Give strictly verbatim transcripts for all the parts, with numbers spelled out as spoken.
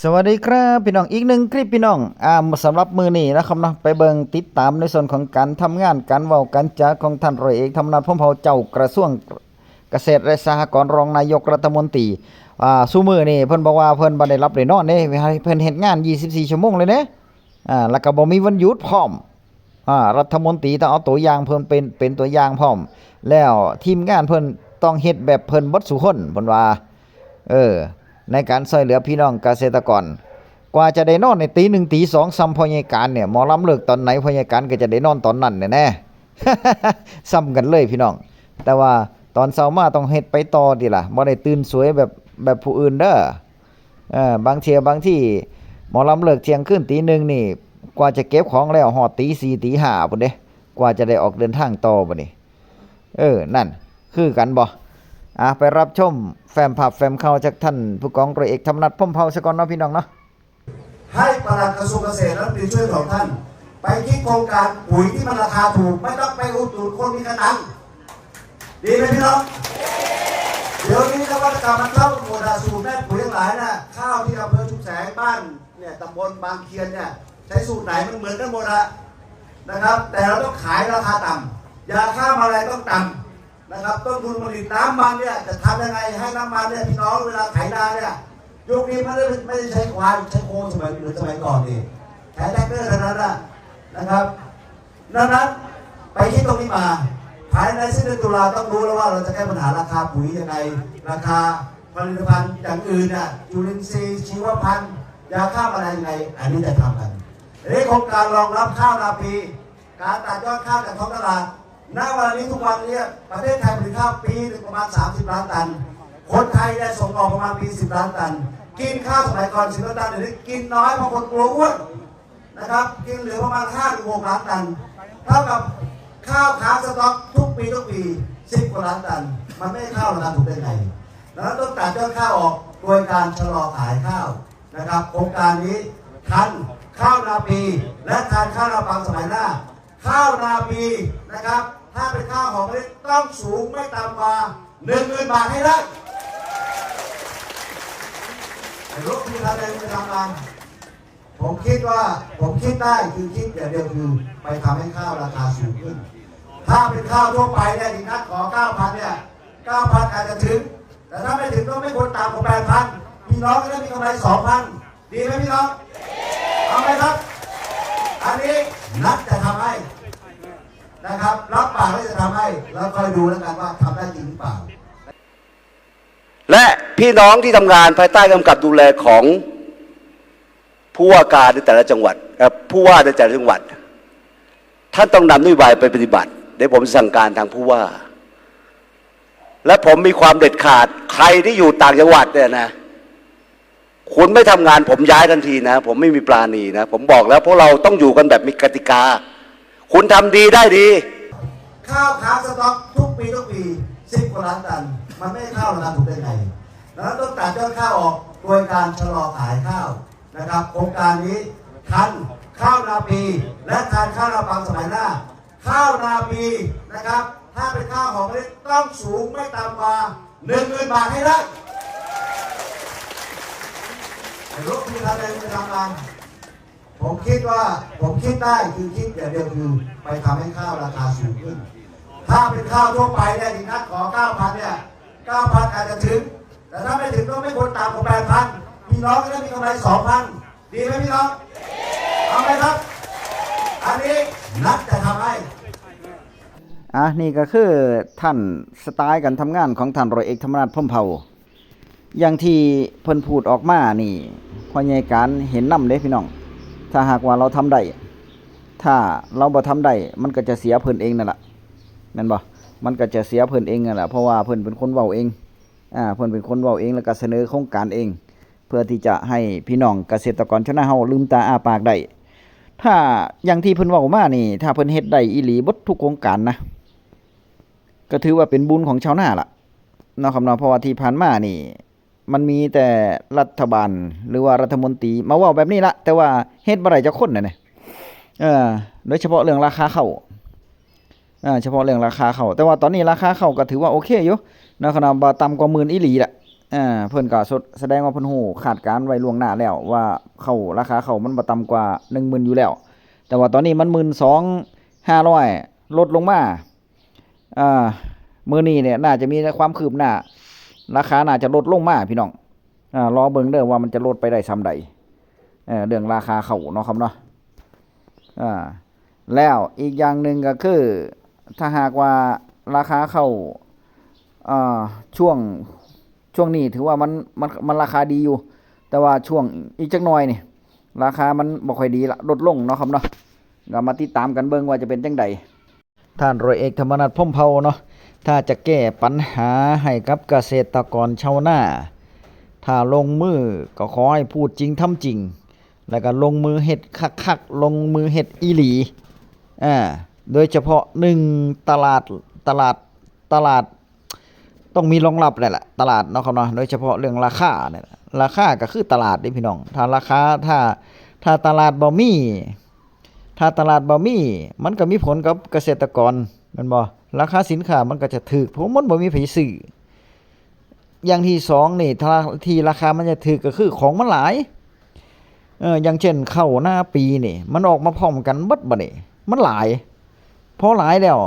สวัสดีครับพี่น้อง อีกหนึ่งคลิปพี่น้อง อ่า สำหรับมื้อนี้นะครับเนาะ ไปเบิ่งติดตามในส่วนของการทำงาน การเว้าการจาของท่านร้อยเอกธรรมนัฐ พรหมเผ่า เจ้ากระทรวงเกษตรและสหกรณ์ รองนายกรัฐมนตรี อ่า ซุมื้อนี้เพิ่นบอกว่าเพิ่นบ่ได้หลับได้นอนเด้ เพิ่นเฮ็ดงาน ยี่สิบสี่ ชั่วโมงเลยเด้ อ่า แล้วก็บ่มีวันหยุดพร้อม อ่า รัฐมนตรีต้องเอาตัวอย่างเพิ่นเป็น เป็นตัวอย่างพร้อม แล้วทีมงานเพิ่นต้องเฮ็ดแบบเพิ่นเบิดซุคน เพิ่นว่า เออ ในการช่วยเหลือพี่น้องเกษตรกร กว่าจะได้นอนในตีหนึ่งตีสอง ส่ำพ่อใหญ่การเนี่ย หมอลำเลิกตอนไหน พ่อใหญ่การก็จะได้นอนตอนนั้นแน่ๆ ส่ำกันเลยพี่น้อง แต่ว่าตอนเช้ามาต้องเฮ็ดไปต่อติล่ะ บ่ได้ตื่นสวยแบบ แบบผู้อื่นเด้อ เออ บางเทื่อบางทีหมอลำเลิกเที่ยงคืนตีหนึ่งนี่ กว่าจะเก็บของแล้วฮอดตีสี่ตีห้าพุ้นเด้ กว่าจะได้ออกเดินทางต่อบัดนี้ เออ นั่น คือกันบ่ อ่ะ ไปรับชมแฟ้มภาพแฟ้มข่าวจากท่านผู้กองร้อยเอกธรรมนัฐ พรหมเผ่า ซะก่อนเนาะพี่น้องเนาะ ให้ปลัดกระทรวงเกษตรและรัฐมนตรีช่วยของท่าน ไปคิดโครงการปุ๋ยที่มันราคาถูก ไม่ต้องไปอุดหนุนคนมีกระตัง ดีไหมพี่น้อง เดี๋ยวนี้นวัตกรรมมันเข้าหมดอะ สูตรแม่ปุ๋ยทั้งหลายน่ะ ข้าวที่อำเภอชุมแสง บ้านเนี่ย ตำบลบางเคียนเนี่ย ใช้สูตรไหนมันเหมือนกันหมดอะนะครับ แต่เราต้องขายราคาต่ำ ยาฆ่าแมลงต้องต่ำนะครับ ต้นทุนผลิตน้ำมันเนี่ย จะทำยังไงให้น้ำมันเนี่ย พี่น้อง เวลาไถนาเนี่ย ยุคนี้มันไม่ได้ ไม่ได้ใช้ควาย ใช้โคสมัย เหมือนสมัยก่อนนี่ ใช้แทรกเตอร์เท่านั้นนะ นะครับ ดังนั้นไปคิดตรงนี้มา ภายในสิ้นเดือนตุลาต้องรู้แล้วว่าเราจะแก้ปัญหาราคาปุ๋ยยังไง ราคาผลิตภัณฑ์อย่างอื่นน่ะ จุลินทรีย์ชีวพันธุ์ ยาฆ่าแมลงยังไง อันนี้จะทำกัน เรื่องของการรองรับข้าวนาปี การตัดยอดข้าวจากท้องตลาด ณ เวลานี้ทุกวันเนี่ย ประเทศไทยผลิตข้าวปีหนึ่งประมาณ สามสิบล้านตัน คนไทยเนี่ยส่งออกประมาณปี สิบล้านตัน กินข้าวสมัยก่อน สิบล้านตัน เดี๋ยวนี้กินน้อยเพราะคนกลัวอ้วนนะครับ กินเหลือประมาณ ห้าถึงหกล้านตัน เท่ากับข้าวค้างสต็อกทุกปีทุกปี สิบกว่าล้านตัน มันไม่ให้ข้าวราคาถูกได้ไง ดังนั้นต้องตัดยอดข้าวออกโดยการชะลอขายข้าวนะครับ โครงการนี้ทันข้าวนาปี และทันข้าวนาปังสมัยหน้า ข้าวนาปีนะครับ ถ้าเป็นข้าวหอมมะลิต้องสูงไม่ต่ำกว่า หนึ่งหมื่นบาทให้ได้ ไอ้รถที่ทำเองไปทำงาน ผมคิดว่า ผมคิดได้คือคิดอย่างเดียวคือไปทำให้ข้าวราคาสูงขึ้น ถ้าเป็นข้าวทั่วไปเนี่ย ที่นัดขอ เก้าพันเนี่ย เก้าพันอาจจะถึง แต่ถ้าไม่ถึงก็ไม่ควรต่ำกว่า แปดพัน พี่น้องจะได้มีกำไร สองพัน ดีไหมพี่น้อง เอาไหมครับ อันนี้นัดจะทำให้นะครับ รับปากว่าจะทำให้ แล้วคอยดูแล้วกันว่าทำได้จริงหรือเปล่า และพี่น้องที่ทำงานภายใต้กำกับดูแลของผู้ว่าการในแต่ละจังหวัดเอ่อผู้ว่าในแต่ละจังหวัด ท่านต้องนำนโยบายไปปฏิบัติเดี๋ยวผมสั่งการทางผู้ว่า และผมมีความเด็ดขาด ใครที่อยู่ต่างจังหวัดเนี่ยนะ คุณไม่ทำงานผมย้ายทันทีนะ ผมไม่มีปราณีนะ ผมบอกแล้วพวกเราต้องอยู่กันแบบมีกติกา คุณทำดีได้ดี ข้าวค้างสต็อกทุกปีทุกปีสิบกว่าล้านตัน มันไม่ให้ข้าวราคาถูกได้ไงดังนั้นต้องตัดยอดข้าวออกโดยการชะลอขายข้าวนะครับโครงการนี้ทันข้าวนาปี และทันข้าวนาปังสมัยหน้า ข้าวนาปีนะครับถ้าเป็นข้าวหอมมะลิต้องสูงไม่ต่ำกว่าหนึ่งหมื่นบาทให้ได้ไอ้รถที่ทำเองไปทำงานผมคิดว่าผมคิดได้คือคิดอย่างเดียวคือไปทำให้ข้าวราคาสูงขึ้น ถ้าเป็นข้าวทั่วไปเนี่ยที่นัดขอเก้าพันเนี่ยเก้าพันอาจจะถึง แต่ถ้าไม่ถึงก็ไม่ควรต่ำกว่าแปดพันพี่น้องจะได้มีกำไรสองพันดีไหมพี่น้องเอาไหมครับ อันนี้นัดจะทำให้ อ่ะนี่ก็คือท่านสไตล์การทำงานของท่านร้อยเอกธรรมนัฐพรหมเผ่า อย่างที่เพิ่นพูดออกมานี่พ่อใหญ่การเห็นนำเด้พี่น้อง ถ้าหากว่าเราทำได้ ถ้าเราบ่ทำได้ มันก็จะเสียเพิ่นเองนั่นล่ะแม่นบ่มันก็จะเสียเพิ่นเองนั่นล่ะเพราะว่าเพิ่นเป็นคนเว้าเอง อ่า เพิ่นเป็นคนเว้าเองแล้วก็เสนอโครงการเอง เพื่อที่จะให้พี่น้องเกษตรกรชาวนาเฮาลืมตาอ้าปากได้ ถ้าอย่างที่เพิ่นเว้ามานี่ ถ้าเพิ่นเฮ็ดได้อีหลีเบิดทุกโครงการนะ ก็ถือว่าเป็นบุญของชาวนาล่ะเนาะครับเนาะเพราะว่าที่ผ่านมานี่ มันมีแต่รัฐบาลหรือว่ารัฐมนตรีมาเว้าแบบนี้ละแต่ว่าเฮ็ดบ่ได้จักคนน่ะนะเออโดยเฉพาะเรื่องราคาข้าวอ่าเฉพาะเรื่องราคาข้าวแต่ว่าตอนนี้ราคาข้าวก็ถือว่าโอเคอยู่นะครับบ่ต่ำกว่าหมื่นอีหลีละ อ่า เพิ่นก็สด แสดงว่าเพิ่นฮู้คาดการณ์ไว้ล่วงหน้าแล้วว่าข้าว ราคาข้าวมันบ่ต่ำกว่าหนึ่งหมื่นอยู่แล้ว แต่ว่าตอนนี้มันหมื่นสองห้าร้อย ลดลงมา อ่า มื้อนี้เนี่ยน่าจะมีความคืบหน้า ราคาน่าจะลดลงมาพี่น้อง อ่า รอเบิ่งเด้อว่ามันจะลดไปได้ส่ำใด เอ่อ เรื่องราคาข้าวเนาะครับเนาะ อ่า แล้วอีกอย่างหนึ่งก็คือ ถ้าหากว่าราคาข้าว อ่า ช่วง ช่วงนี้ถือว่ามัน มัน มันราคาดีอยู่ แต่ว่าช่วงอีกจักหน่อยนี่ ราคามันบ่ค่อยดีละ ลดลงเนาะครับเนาะ ก็มาติดตามกันเบิ่งว่าจะเป็นจั่งใด ท่านร้อยเอกธรรมนัส พรหมเผ่าเนาะ ถ้าจะแก้ปัญหาให้กับเกษตรกรชาวนา ถ้าลงมือก็ขอให้พูดจริงทำจริง แล้วก็ลงมือเฮ็ดคักๆ ลงมือเฮ็ดอีหลี อ่า โดยเฉพาะ หนึ่ง ตลาด ตลาด ตลาด ต้องมีรองรับเลยแหละ ตลาดเนาะครับเนาะ โดยเฉพาะเรื่องราคาเนี่ยแหละ ราคาก็คือตลาดเด้พี่น้อง ถ้าราคา ถ้า ถ้าตลาดบ่มี ถ้าตลาดบ่มี มันก็มีผลกับเกษตรกร แม่นบ่ ราคาสินค้ามันก็จะถูก เพราะมันบ่มีไผซื้อ อย่างที่สองนี่ ถ้าที่ราคามันจะถูกก็คือของมันหลาย เออ อย่างเช่นข้าวนาปีนี่ มันออกมาพร้อมกันเบิดบัดนี้ มันหลาย พอหลายแล้ว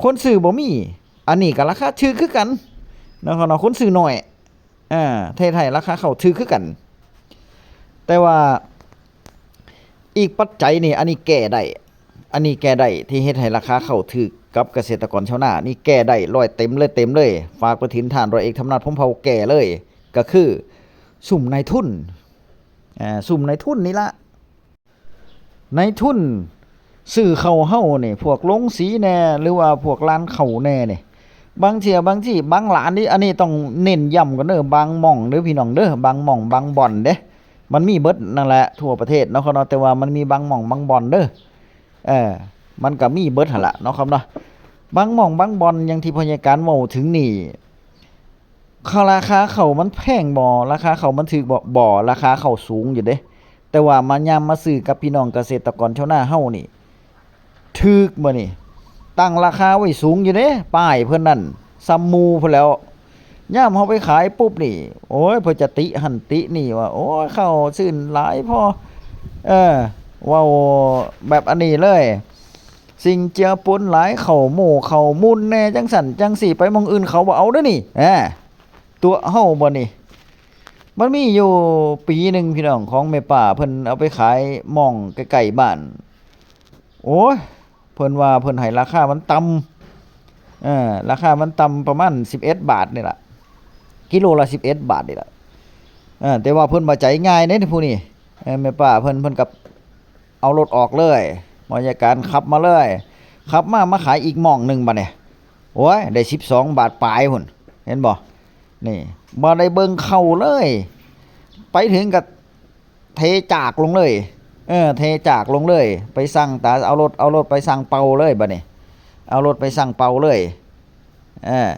คนซื้อบ่มี อันนี้ก็ราคาถูกคือกัน นะครับเนาะ คนซื้อน้อย อ่า ไทยๆ ราคาข้าวถูกคือกัน แต่ว่าอีกปัจจัยนี่ อันนี้แก้ได้ อันนี้แก้ได้ ที่เฮ็ดให้ราคาข้าวถูกกับเกษตรกรชาวนา นี่แก้ได้ร้อยเต็มเลย เต็มเลย ฝากไปถึงท่านร้อยเอกธรรมนัส พรหมเผ่า แก้เลย ก็คือ ซุมนายทุน อ่า ซุมนายทุนนี่ละ นายทุนซื้อข้าวเฮานี่ พวกโรงสีแหน่ หรือว่าพวกร้านข้าวแหน่นี่ บางเทื่อ บางที บางร้านนี่ อันนี้ต้องเน้นย้ำกันเด้อ บางหม่องเด้อพี่น้องเด้อ บางหม่อง บางบ่อนเด้ มันมีเบิดนั่นแหละ ทั่วประเทศเนาะครับเนาะ แต่ว่ามันมีบางหม่อง บางบ่อนเด้อ เออ มันก็มีเบิดหั่นล่ะเนาะครับเนาะ บางหม่อง บางบ่อน อย่างที่พ่อใหญ่การเว้าถึงนี่ ข้าว ราคาข้าวมันแพงบ่ ราคาข้าวมันถูกบ่ บ่ ราคาข้าวสูงอยู่เด้ แต่ว่ามายามมาซื้อกับพี่น้องเกษตรกรชาวนาเฮานี่ ถูกบ่นี่ ตั้งราคาไว้สูงอยู่เด้ ป้ายเพิ่นนั่น ส่ำหมู่พุ้นแหล้ว ยามเฮาไปขายปุ๊บนี่ โอ้ย เพิ่นจะติหั่นตินี่ว่า โอ้ย ข้าวชื้นหลายพอ เออ เว้าแบบอันนี้เลย สิ่งเจือปนหลาย ข้าวโม้ข้าวมูนแหน่ จั่งซั้นจั่งซี้ ไปหม่องอื่นเขาบ่เอาเด้อนี่ อ่า ตั๋วเฮาบ่นี่ มันมีอยู่ปีหนึ่งพี่น้อง ของแม่ป้าเพิ่นเอาไปขายหม่องใกล้ๆบ้าน โอ้ย เพิ่นว่าเพิ่นให้ราคามันต่ำ เออ ราคามันต่ำประมาณสิบเอ็ดบาทนี่ล่ะ กิโลละสิบเอ็ดบาทนี่ล่ะ เออ แต่ว่าเพิ่นบ่ใจง่ายเด้ผู้นี้ เออ แม่ป้าเพิ่น เพิ่นก็เอารถออกเลย พ่อใหญ่การขับมาเลย ขับมา มาขายอีกหม่องหนึ่งบัดนี้ โอ้ย ได้สิบสองบาทปลายพุ้น เห็นบ่ นี่ บ่ได้เบิ่งข้าวเลย ไปถึงก็เทจากลงเลย เออ เทจากลงเลย ไปสั่งตา เอารถ เอารถไปสั่งเป่าเลยบัดนี้ เอารถไปสั่งเป่าเลย เออ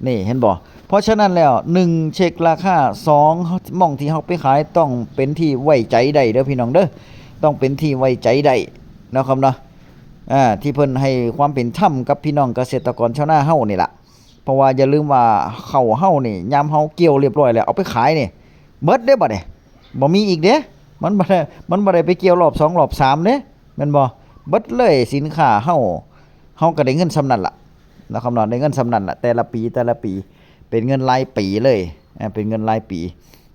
นี่เห็นบ่ เพราะฉะนั้นแล้ว หนึ่ง เช็คราคา สอง หม่องที่เฮาไปขายต้องเป็นที่ไว้ใจได้เด้อพี่น้องเด้อ ต้องเป็นที่ไว้ใจได้เนาะครับเนาะ อ่า ที่เพิ่นให้ความเป็นธรรมกับพี่น้องเกษตรกรชาวนาเฮานี่ล่ะ เพราะว่าอย่าลืมว่าข้าวเฮานี่ ยามเฮาเกี่ยวเรียบร้อยแล้ว เอาไปขายนี่ เบิดเด้บัดนี้ บ่มีอีกเด้ มันบ่ได้ มันบ่ได้ไปเกี่ยวรอบสองรอบสามเด้ แม่นบ่ เบิดเลยสินค้าเฮา เฮาก็ได้เงินส่ำนั้นล่ะ นะครับเนาะ ได้เงินส่ำนั้นล่ะ แต่ละปี แต่ละปี เป็นเงินรายปีเลย อ่า เป็นเงินรายปี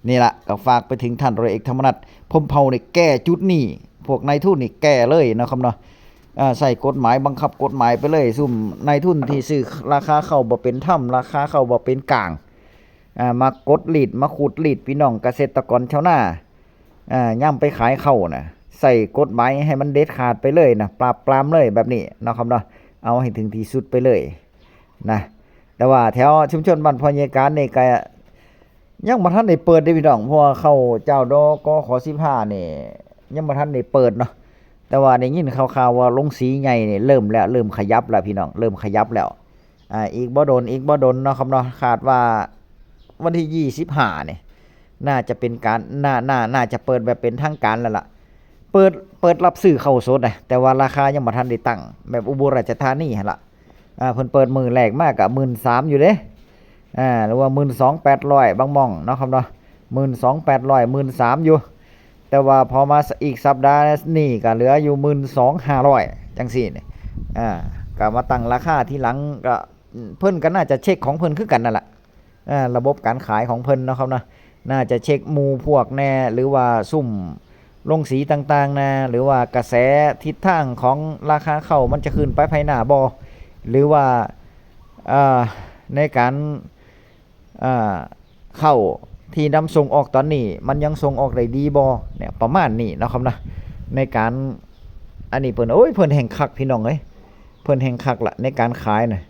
นี่ล่ะ ก็ฝากไปถึงท่านร้อยเอกธรรมนัส พรหมเผ่านี่แก้จุดนี้ พวกนายทุนนี่แก้เลยนะครับเนาะ อ่า ใช้กฎหมาย บังคับกฎหมายไปเลย ซุมนายทุนที่ซื้อราคาข้าวบ่เป็นธรรม ราคาข้าวบ่เป็นกลาง อ่า มากดรีด มาขูดรีดพี่น้องเกษตรกรชาวนา อ่า ยามไปขายข้าวน่ะ ใช้กฎหมายให้มันเด็ดขาดไปเลยนะ ปราบปรามเลยแบบนี้เนาะครับเนาะ เอาให้ถึงที่สุดไปเลยนะ แต่ว่าแถวชุมชนบ้านพ่อใหญ่การนี่ก็ยังบ่ทันได้เปิดเด้พี่น้อง เพราะว่าข้าวเจ้า ดกข สิบห้านี่ ยังบ่ทันได้เปิดเนาะ แต่ว่าได้ยินข่าวๆว่าโรงสีใหญ่นี่เริ่มแล้ว เริ่มขยับแล้วพี่น้อง เริ่มขยับแล้ว อ่า อีกบ่โดน อีกบ่โดนเนาะครับเนาะ คาดว่าวันที่ยี่สิบห้านี่ น่าจะเป็นการ น่า น่า น่าจะเปิดแบบเป็นทางการแล้วล่ะ เปิด เปิดรับซื้อข้าวสดนะ แต่ว่าราคายังบ่ทันได้ตั้ง แบบอุบลราชธานีหั่นล่ะ อ่า เพิ่นเปิดมื้อแรกมาก็หมื่นสามอยู่เด้ อ่า หรือว่า หมื่นสองแปดร้อย บางหม่องเนาะครับเนาะ หมื่นสองแปดร้อย หมื่นสาม อยู่ แต่ว่าพอมาอีกสัปดาห์นี้ก็เหลืออยู่ หมื่นสองห้าร้อย จังซี่นี่ อ่า ก็มาตั้งราคาทีหลัง ก็เพิ่นก็น่าจะเช็คของเพิ่นคือกันนั่นแหละ อ่า ระบบการขายของเพิ่นเนาะครับเนาะ น่าจะเช็คหมู่พวกแน่ หรือว่าซุมโรงสีต่างๆแน่ หรือว่ากระแสทิศทางของราคาข้าวมันจะขึ้นไปภายหน้าบ่ หรือว่า อ่า ในการ อ่า ข้าวที่นำส่งออกตอนนี้มันยังส่งออกได้ดีบ่เนี่ย ประมาณนี้เนาะครับเนาะ ในการ อันนี้เพิ่น โอ้ย เพิ่นแฮ่งคักพี่น้องเอ้ย เพิ่นแฮ่งคักละในการขายน่ะ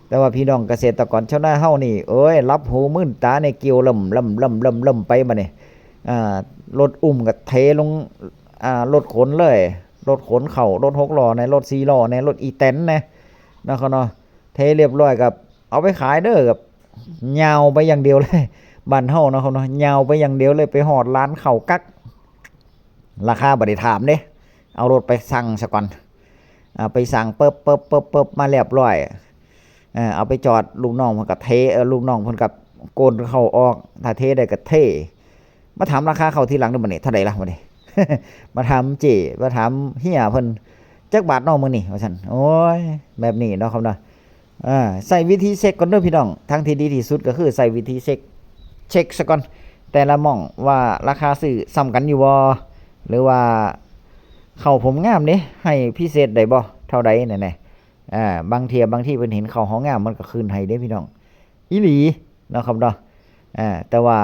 แต่ว่าพี่น้องเกษตรกรชาวนาเฮานี่ โอ้ย หลับหูมื่นตาในเกี่ยวล่ำล่ำล่ำล่ำล่ำไปบัดนี้ อ่า รถอุ้มก็เทลง อ่า รถขนเลย รถขนข้าว รถหกล้อแน่ รถสี่ล้อแน่ รถอีแตนแน่ นะครับเนาะ เทเรียบร้อยก็เอาไปขายเด้อ ก็ยาวไปอย่างเดียวเลย บ้านเฮาเนาะครับเนาะ ยาวไปอย่างเดียวเลย ไปฮอดร้านข้าวกั๊ก ราคาบ่ได้ถามเด้ เอารถไปสั่งซะก่อน อ่า ไปสั่งปึ๊บปึ๊บปึ๊บปึ๊บ มาเรียบร้อย เออ เอาไปจอด ลูกน้องเพิ่นก็เท เออ ลูกน้องเพิ่นก็โกนข้าวออก ถ้าเทได้ก็เท มาถามราคาข้าวทีหลังเด้อบัดนี้ เท่าใดล่ะบัดนี้ มาถามเจ้ มาถามเฮียเพิ่น จักบาทเนาะมื้อนี้ ว่าซั่น โอ้ย แบบนี้เนาะครับเนาะ เออ ใช้วิธีเช็คก่อนเด้อพี่น้อง ทางที่ดีที่สุดก็คือใช้วิธีเช็ค เช็คซะก่อน แต่ละหม่องว่าราคาซื้อส่ำกันอยู่บ่ หรือว่าข้าวผมงามเด้ ให้พิเศษได้บ่ เท่าใดแน่ๆ อ่า บางเทื่อ บางทีเพิ่นเห็นข้าวเฮางาม มันก็ขึ้นให้เด้พี่น้อง อีหลีเนาะครับเนาะ อ่า แต่ว่า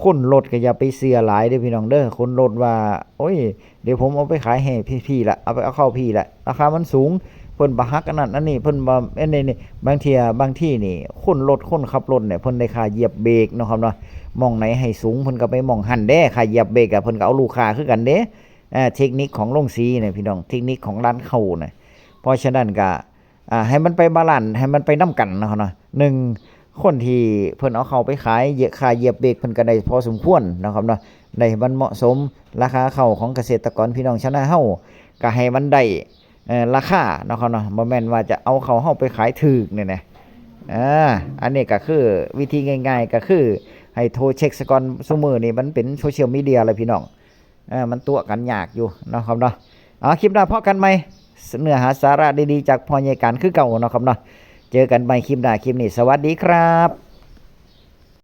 คนลดก็อย่าไปเชื่อหลายเด้อพี่น้องเด้อ คนลดว่า โอ้ย เดี๋ยวผมเอาไปขายให้พี่ๆละ เอาไป เอาเข้าพี่ละ ราคามันสูง เพิ่นบ่ฮักอันนั้นอันนี้ เพิ่นบ่อันนี้นี่ บางเทื่อ บางทีนี่ คนลด คนขับรถเนี่ย เพิ่นได้ค่าเหยียบเบรกเนาะครับเนาะ หม่องไหนให้สูง เพิ่นก็ไปหม่องหั้นเด้ ค่าเหยียบเบรกอะ เพิ่นก็เอาลูกค้าคือกันเด้ อ่า เทคนิคของโรงสีเนี่ยพี่น้อง เทคนิคของร้านข้าวน่ะ เพราะฉะนั้นก็ อ่า ให้มันไปบาลานซ์ ให้มันไปนำกันเนาะครับเนาะ หนึ่ง คนที่เพิ่นเอาข้าวไปขาย เหยียบ ค่าเหยียบเบรกเพิ่นก็ได้พอสมควรเนาะครับเนาะ ได้ให้มันเหมาะสม ราคาข้าวของเกษตรกรพี่น้องชาวนาเฮา ก็ให้มันได้ เอ่อ ราคาเนาะครับเนาะ บ่แม่นว่าจะเอาข้าวเฮาไปขายถูกเนี่ยนะ อ่า อันนี้ก็คือวิธีง่ายๆ ก็คือให้โทรเช็คซะก่อน ซุมื้อนี้มันเป็นโซเชียลมีเดียแล้วพี่น้อง เออ มันตั๋วกันยากอยู่เนาะครับเนาะ เอา คลิปหน้าพ้อกันใหม่ เนื้อหาสาระดีๆ จากพ่อใหญ่การคือเก่าเนาะครับเนาะ เจอกันใหม่คลิปหน้า คลิปนี้ สวัสดีครับ